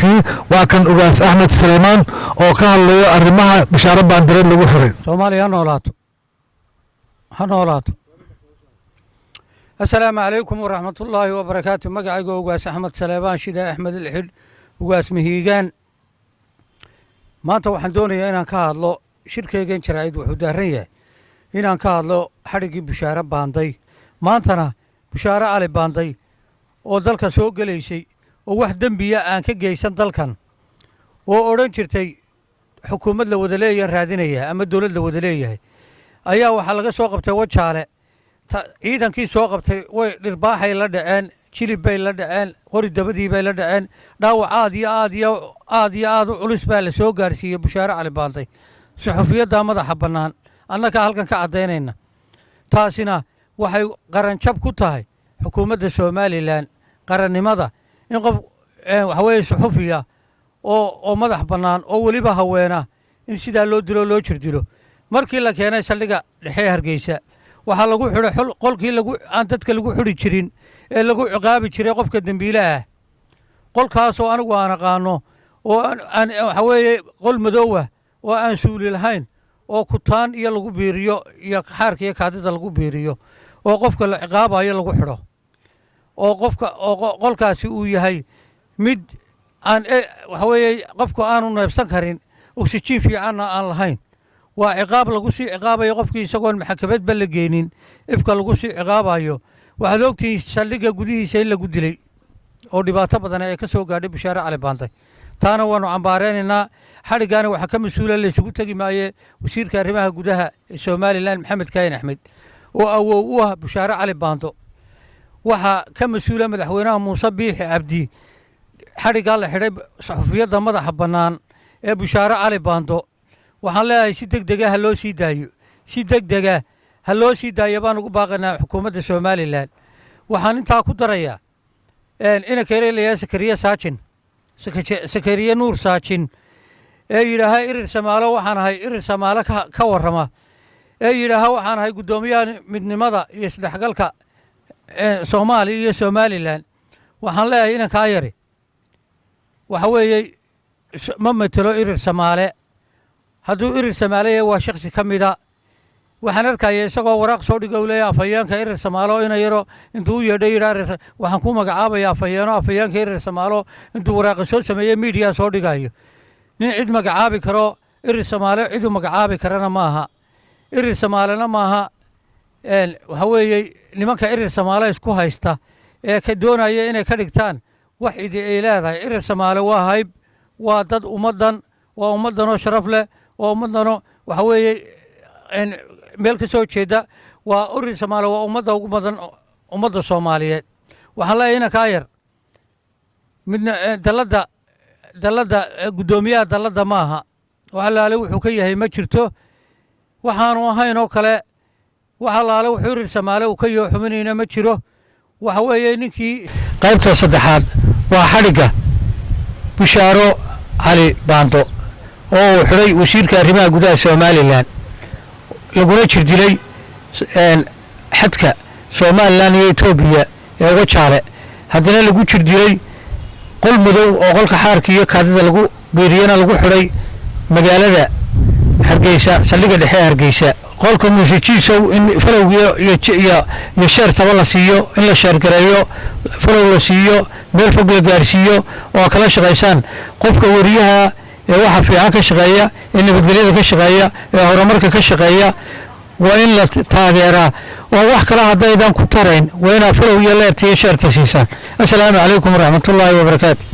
Dhammaadkii waa kan Ugaas Axmed Saleymaan oo ka hadlayo arrimaha Bishaaro Baandireed lagu xiray. Soomaaliya ha noolaato, ha noolaato. Assalaamu calaykum waraxmatullaahi wabarakaatu. Magacayga Ugaas Axmed Saleebaan Shide Axmed Ilxidh, Ugaas Mahiigaan. Maanta waxaan doonayaa inaan ka hadlo, shirkaygan jaraa'id wuxuu daaran yahay inaan ka hadlo xadhiggii Bushaare Baanday. Maantana Bushaare Cali Baanday oo dalka soo gelaysay oo wax dembiya aan ka geysan dalkan, oo odhan jirtay xukuumad la wada leeyahan raadinaya ama dowlad la wada leeyahay, ayaa waxaa laga soo qabtay Wajaale. Ciidankii soo qabtay way dhirbaaxay la dhaceen, jilib bay la dhaceen, qori dabadii bay la dhaceen. Dhaawac aad iyo aad iyo aad iyo aad u culus baa la soo gaarsiiyey Bushaare Cali Baanday, suxufiyadda madaxa bannaan. Annagaa halkan ka caddaynayna, taasina waxay qaranjab ku tahay xukuumadda Somalilan, qarannimada, in qof waxa weeye suxufiya oo madax bannaan oo weliba haweena in sidaa loo dilo, loo jirdilo. Markii la keenay saldhigga dhexe ee Hargeysa, waxaa lagu xidhay qolkii lagu aan dadka lagu xidhi jirin ee lagu ciqaabi jiray qofka dembiilaha ah, qolkaasoo anigu aan aqaano oo aan waxa weeye qol madow ah oo aan suuli lahayn oo kutaan iyo lagu biiriyo iyo xaarka iyo kaadida lagu biiriyo oo qofka la ciqaabayo lagu xidho, oo qofka oo qolkaasi uu yahay mid aan waxa weeye qofku aanu neebsan karin, oksijiin fiicanna aan lahayn. Waa ciqaab lagu sii ciqaabayo qofkii isagoon maxkamadba la geenin, ifka lagu sii ciqaabayo. Waxaad ogtihiin saldhigga gudihiisa in lagu dilay oo dhibaato badan ay ka soo gaadhay Bishaare Cali Baanday. Taana waanu cambaareynaynaa. Xadhiggaana waxaa ka mas-uula, laysugu tegi maaye, wasiirka arrimaha gudaha ee Somalilan, Maxamed Kaahin Axmed, oo awow u ah Bishaare Cali Baando. Waxaa ka mas-uula madaxweynaha Muuse Biixi Cabdi xadhiggaa la xidhay saxufiyadda madaxa bannaan ee Bishaare Cali Baando. Waxaan leeyahay si deg dega ha loo sii daayo, si deg dega ha loo sii daayo baan ugu baaqaynaa xukuumadda Somalilan. Waxaan intaa ku darayaa inanka erelayaa Sakariye Saajin, Sakariye Nuur Saajin, ee yidhaaha Irir Samaalo waxaan ahay, Irir Samaalo ka warrama, ee yidhaaha waxaan ahay guddoomiyaha midnimada iyo isdhexgalka Soomaaliya iyo Somalilan. Waxaan leeyahay inankaa yari waxa weeye ma matelo Irir Samaale. Hadduu Irir Samaale yahay, waa shaksi ka mida. Waxaan arkaya isagoo waraaq soo dhiga u leeyahay afhayeenka Irir Samaalo, ina yaro intuu u yeedhay yidhaa waxaan ku magacaabaya afhayeeno, afhayeenka Irir Samaalo, intuu waraaqa soo sameeyey miidiya soo dhigayo. Nin cid magacaabi karo Irir Samaale ciduu magacaabi karana maaha, Irir Samaalena maaha. Waxa weeye nimanka Irir Samaale isku haysta ee ka doonaya inay ka dhigtaan wax idi ay leedahay. Irir Samaale waa hayb, waa dad ummaddan, waa ummaddanoo sharaf leh, waa ummaddanoo waxa weeye meel ka soo jeeda. Waa Irir Samaale, waa ummadda ugu badan ummadda Soomaaliyeed. Waxaan leeyahay inankaa yar midna dalladda guddoomiyaha dalladda maaha. Wax allaale wuxuu ka yahay ma jirto, waxaanu ahayn oo kale. Wax allaale wuxuu Irir Samaale uu ka yoo xuminayna ma jiro. Waxa weeye ninkii Qaybta saddexaad waa xadhigga Bishaaro Cali Baando oo uu xidhay wasiirka arrimaha gudaha Somalilan, laguna jir dilay xadka Somalilan iyo Etoobiya ee Wajaale, haddana lagu jir dilay qol madow oo qolka xaarka iyo kaadida lagu biiriyana lagu xidhay magaalada Hargeysa, saldhigga dhexe ee Hargeysa. Qolka Muuse Jiisow in follow-giyo iyo share-taba la siiyo, in la share-gareeyo, follow la siiyo, meel fog la gaarsiiyo oo kala shaqaysaan. Qofka wariyaha ee waxa fiican ka shaqeeya, ee nabadgelyada ka shaqeeya, ee horumarka ka shaqeeya waa in la taageeraa, oo wax kale haddaydan ku tarayn waa inaad follow iyo like-ta iyo share-ta siisaan. Assalaamu calaykum waraxmatullaahi wabarakaatu.